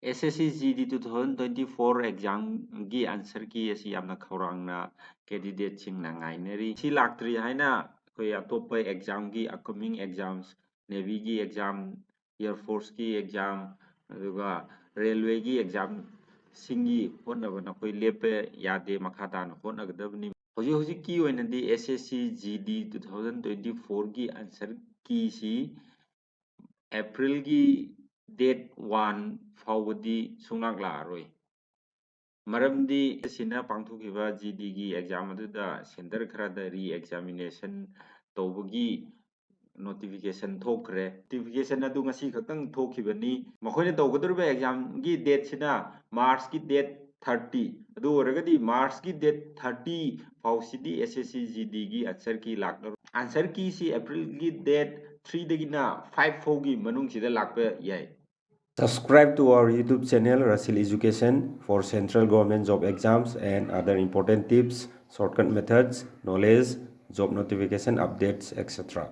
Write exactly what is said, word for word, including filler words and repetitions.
ꯑꯦꯁ S C G D two thousand twenty four ꯑꯦꯛꯖꯥꯝꯒꯤ answer key ꯑꯁꯤ ꯌꯥꯝꯅ ꯈꯧꯔꯥꯡꯅ ꯀꯦꯟꯗꯤꯗꯦꯠꯁꯤꯡꯅ ꯉꯥꯏꯅꯔꯤ꯫ ꯁꯤ ꯂꯥꯛꯇ꯭ꯔꯤ ꯍꯥꯏꯅ ꯑꯩꯈꯣꯏ ꯑꯇꯣꯞꯄ ꯑꯦꯛꯖꯥꯝꯒꯤ, ꯑꯞꯀꯃꯤꯡ ꯑꯦꯛꯖꯥꯝꯁ, ꯅꯦꯚꯤꯒꯤ ꯑꯦꯛꯖꯥꯝ, ꯑꯦꯌꯔ ꯐꯣꯔꯁꯀꯤ ꯑꯦꯛꯖꯥꯝ, ꯑꯗꯨꯒ ꯔꯦꯜꯋꯦꯒꯤ ꯑꯦꯛꯖꯥꯝꯁꯤꯡꯒꯤ ꯍꯣꯠꯅꯕ ꯅꯈꯣꯏ ꯂꯦꯞꯄ ꯌꯥꯗꯦ, ꯃꯈꯥ ꯇꯥꯅ ꯍꯣꯠꯅꯒꯗꯕꯅꯤ꯫ ꯍꯧꯖꯤꯛ ꯍꯧꯖꯤꯛꯀꯤ ꯑꯣꯏꯅꯗꯤ S S C G D two thousand twenty ꯐꯣꯔꯒꯤ ꯑꯟꯁꯔ ꯀꯤꯁꯤ ꯑꯦꯄ꯭ꯔꯤꯜꯒꯤ ꯗꯦꯠ ꯋꯥꯟ ꯐꯥꯎꯕꯗꯤ ꯁꯨꯡꯂꯥꯛ ꯂꯥꯛꯑꯔꯣꯏ꯫ ꯃꯔꯝꯗꯤ ꯑꯁꯤꯅ ꯄꯥꯡꯊꯣꯛꯈꯤꯕ ꯖꯤ ꯗꯤꯒꯤ ꯑꯦꯛꯖꯥꯝ ꯑꯗꯨꯗ ꯁꯦꯟꯇꯔ ꯈꯔꯗ ꯔꯤ ꯑꯦꯛꯖꯥꯃꯤꯅꯦꯁꯟ ꯇꯧꯕꯒꯤ ꯅꯣꯇꯤꯐꯤꯀꯦꯁꯟ ꯊꯣꯛꯈ꯭ꯔꯦ꯫ ꯅꯣꯇꯤꯐꯤꯀꯦꯁꯟ ꯑꯗꯨ ꯉꯁꯤ ꯈꯛꯇꯪ ꯊꯣꯛꯈꯤꯕꯅꯤ꯫ ꯃꯈꯣꯏꯅ ꯇꯧꯒꯗꯧꯔꯤꯕ ꯑꯦꯛꯖꯥꯝꯒꯤ ꯗꯦꯠꯁꯤꯅ ꯃꯥꯔꯆꯀꯤ ꯗꯦꯠ ꯊꯥꯔꯇꯤ꯫ ꯑꯗꯨ ꯑꯣꯏꯔꯒꯗꯤ ꯃꯥꯔꯆꯀꯤ ꯗꯦꯠ ꯊꯥꯔꯇꯤ ꯐꯥꯎꯁꯤꯗꯤ ꯑꯦꯁ ꯑꯦꯁ ꯁꯤ ꯖꯤ ꯗꯤꯒꯤ ꯑꯟꯁꯔ ꯀꯤ ꯂꯥꯛꯂꯔꯣꯏ꯫ ꯑꯟꯁꯔ ꯀꯤꯁꯤ ꯑꯦꯄ꯭ꯔꯤꯜꯒꯤ ꯗꯦꯠ ꯊ꯭ꯔꯤꯗꯒꯤꯅ ꯐꯥꯏꯚ ꯐꯥꯎꯒꯤ ꯃꯅꯨꯡꯁꯤꯗ ꯂꯥꯛꯄ ꯌꯥꯏ꯫ Subscribe to our YouTube channel, Rasil Education, for central government job exams and other important tips, shortcut methods, knowledge, job notification updates, et cetera.